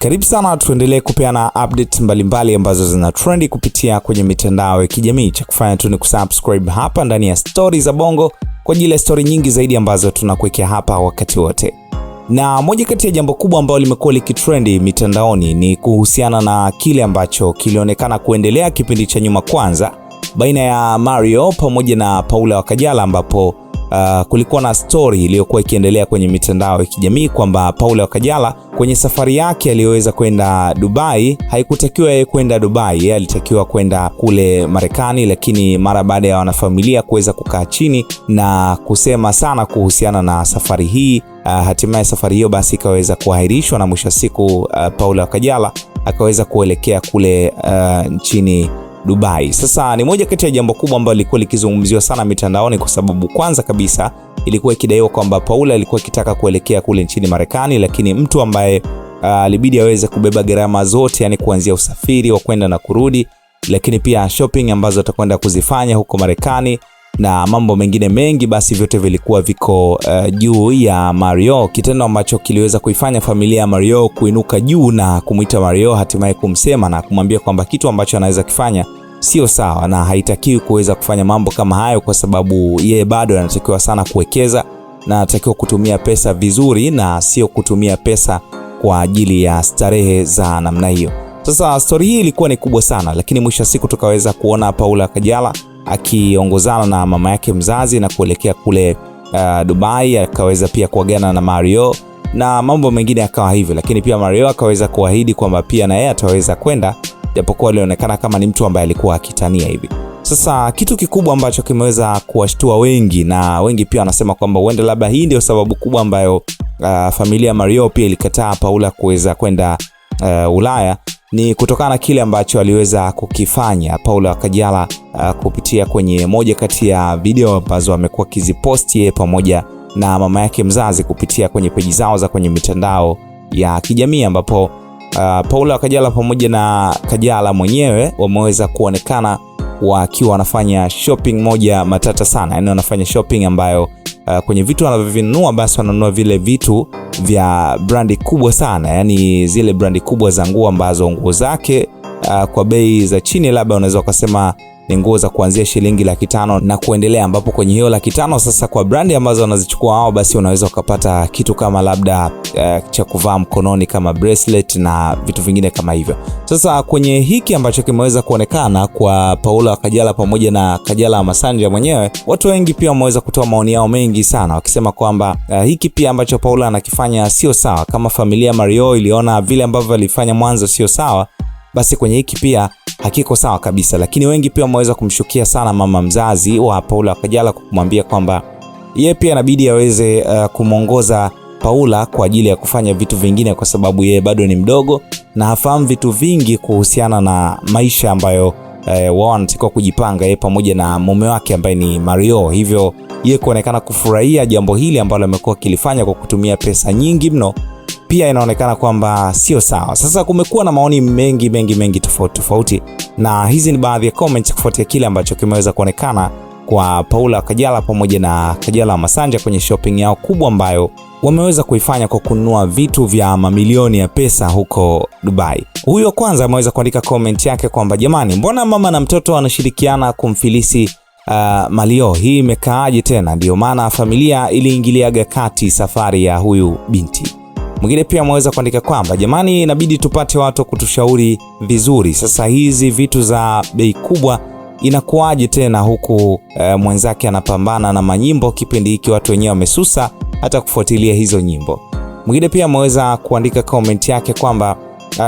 Karibu sana, tuendelee kupeana update mbalimbali ambazo zina trendi kupitia kwenye mitandao ya kijamii. Cha kufanya tu ni kusubscribe hapa ndani ya Stori za Bongo kwa ajili ya stori nyingi zaidi ambazo tunakuwekea hapa wakati wote. Na moja kati ya jambo kubwa ambalo limekuwa likitrendi mitandaoni ni kuhusiana na kile ambacho kilionekana kuendelea kipindi cha nyuma, kwanza baina ya Mario pamoja na Paula Wakajala, ambapo kulikuwa na story iliyokuwa ikiendelea kwenye mitandao ya kijamii kwamba Paula Wakajala kwenye safari yake aliyoweza kwenda Dubai, haikutakiwa yeye kwenda Dubai, yeye alitakiwa kwenda kule Marekani, lakini mara baada ya wanafamilia kuweza kukaa chini na kusema sana kuhusiana na safari hii, hatimaye safari hiyo basi ikaweza kuahirishwa na mwisho wa siku Paula Wakajala akaweza kuelekea kule nchini Dubai. Sasa ni moja kati ya jambo kubwa ambalo lilikuwa likizungumziwa sana mitandaoni kwa sababu kwanza kabisa ilikuwa ikidaiwa kwamba Paula alikuwa akitaka kuelekea kule nchini Marekani, lakini mtu ambaye alibidi aweze kubeba gharama zote, yani kuanzia usafiri wa kwenda na kurudi, lakini pia shopping ambazo atakwenda kuzifanya huko Marekani na mambo mengine mengi, basi vyote vilikuwa viko juu ya Mario, kitendo ambacho kiliweza kuifanya familia ya Mario kuinuka juu na kumwita Mario, hatimaye kumsema na kumwambia kwamba kitu ambacho anaweza kifanya sio sawa na haitakiwi kuweza kufanya mambo kama hayo, kwa sababu yeye bado anatakiwa sana kuwekeza na anatakiwa kutumia pesa vizuri na sio kutumia pesa kwa ajili ya starehe za namna hiyo. Sasa stori hii ilikuwa ni kubwa sana, lakini mwisho wa siku tukaweza kuona Paula Kajala akiongozana na mama yake mzazi na kuelekea kule Dubai. Akaweza pia kuagana na Mario na mambo mengine yakawa hivyo, lakini pia Mario akaweza kuahidi kwamba pia na yeye ataweza kwenda, japokuwa alionekana kama ni mtu ambaye alikuwa akitania hivi. Sasa kitu kikubwa ambacho kimeweza kuwashtua wengi na wengi pia wanasema kwamba huenda labda hii ndio sababu kubwa ambayo familia Mario pia ilikataa Paula kuweza kwenda Ulaya ni kutokana na kile ambacho aliweza kukifanya Paula Kajala kupitia kwenye moja kati ya video ambazo amekuwa akiziposti yeye pamoja na mama yake mzazi kupitia kwenye peji zao za kwenye mitandao ya kijamii, ambapo Paula Kajala pamoja na Kajala mwenyewe wameweza kuonekana wakiwa wanafanya shopping moja matata sana, yani wanafanya shopping ambayo kwenye vitu wanavyovinunua basi wananunua vile vitu vya brandi kubwa sana, yani zile brandi kubwa za nguo ambazo nguo zake kwa bei za chini labda unaweza ukasema ni nguo za kuanzia shilingi 500,000 na kuendelea, ambapo kwenye hiyo 500,000 sasa kwa brandi ambazo wanazichukua wao, basi unaweza ukapata kitu kama labda cha kuvaa mkononi kama bracelet na vitu vingine kama hivyo. Sasa kwenye hiki ambacho kimeweza kuonekana kwa Paula Kajala pamoja na Kajala Masanja mwenyewe, watu wengi pia wameweza kutoa maoni yao mengi sana wakisema kwamba hiki pia ambacho Paula anakifanya sio sawa. Kama familia Mario iliona vile ambavyo alifanya mwanzo sio sawa, basi kwenye hiki pia hakiko sawa kabisa. Lakini wengi pia wameweza kumshukia sana mama mzazi wa Paula Kajala kwa kumwambia kwamba yeye pia inabidi aweze kumwongoza Paula kwa ajili ya kufanya vitu vingine, kwa sababu yeye bado ni mdogo na hafahamu vitu vingi kuhusiana na maisha ambayo wao wanatakiwa kujipanga yeye pamoja na mume wake ambaye ni Mario. Hivyo yeye kuonekana kufurahia jambo hili ambalo amekuwa akilifanya kwa kutumia pesa nyingi mno, pia inaonekana kwamba sio sawa. Sasa kumekuwa na maoni mengi mengi mengi tofauti tofauti, na hizi ni baadhi ya comments kufuatia kile ambacho kimeweza kuonekana kwa Paula Kajala pamoja na Kajala Masanja kwenye shopping yao kubwa ambayo wameweza kuifanya kwa kununua vitu vya mamilioni ya pesa huko Dubai. Huyu wa kwanza ameweza kuandika comment yake kwamba jamani, mbona mama na mtoto wanashirikiana kumfilisi Mario, hii imekaaje tena? Ndiyo maana familia iliingiliaga kati safari ya huyu binti. Mwingine pia ameweza kuandika kwamba jamani, inabidi tupate watu kutushauri vizuri. Sasa hizi vitu za bei kubwa inakuwaje tena huku mwenzake anapambana na manyimbo kipindi hiki watu wenyewe wamesusa hata kufuatilia hizo nyimbo. Mwingine pia ameweza kuandika comment yake kwamba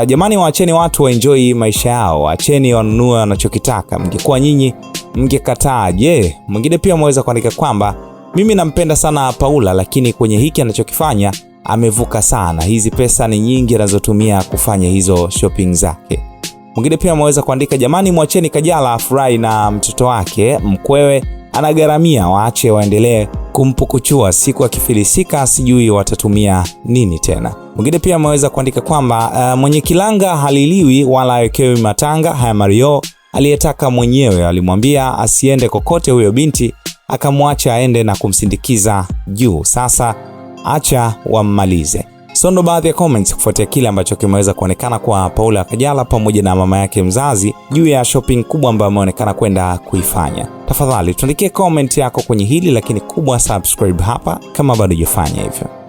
jamani, waacheni watu waenjoy maisha yao, waacheni wanunue wanachokitaka, mngekuwa nyinyi mngekataa je? Mwingine pia ameweza kuandika kwamba mimi nampenda sana Paula, lakini kwenye hiki anachokifanya amevuka sana, hizi pesa ni nyingi anazotumia kufanya hizo shopping zake. Mwingine pia ameweza kuandika jamani, mwacheni Kajala afurahi na mtoto wake, mkwewe anagharamia, waache waendelee kumpukuchua, siku akifilisika sijui watatumia nini tena. Mwingine pia ameweza kuandika kwamba mwenye kilanga haliliwi wala awekewi matanga. Haya Mario aliyetaka mwenyewe, alimwambia asiende kokote huyo binti, akamwacha aende na kumsindikiza juu. Sasa acha wammalize. So ndo baadhi ya comments kufuatia kile ambacho kimeweza kuonekana kwa Paula Kajala pamoja na mama yake mzazi juu ya shopping kubwa ambayo ameonekana kwenda kuifanya. Tafadhali tuandikie comment yako kwenye hili, lakini kubwa subscribe hapa kama bado hujafanya hivyo.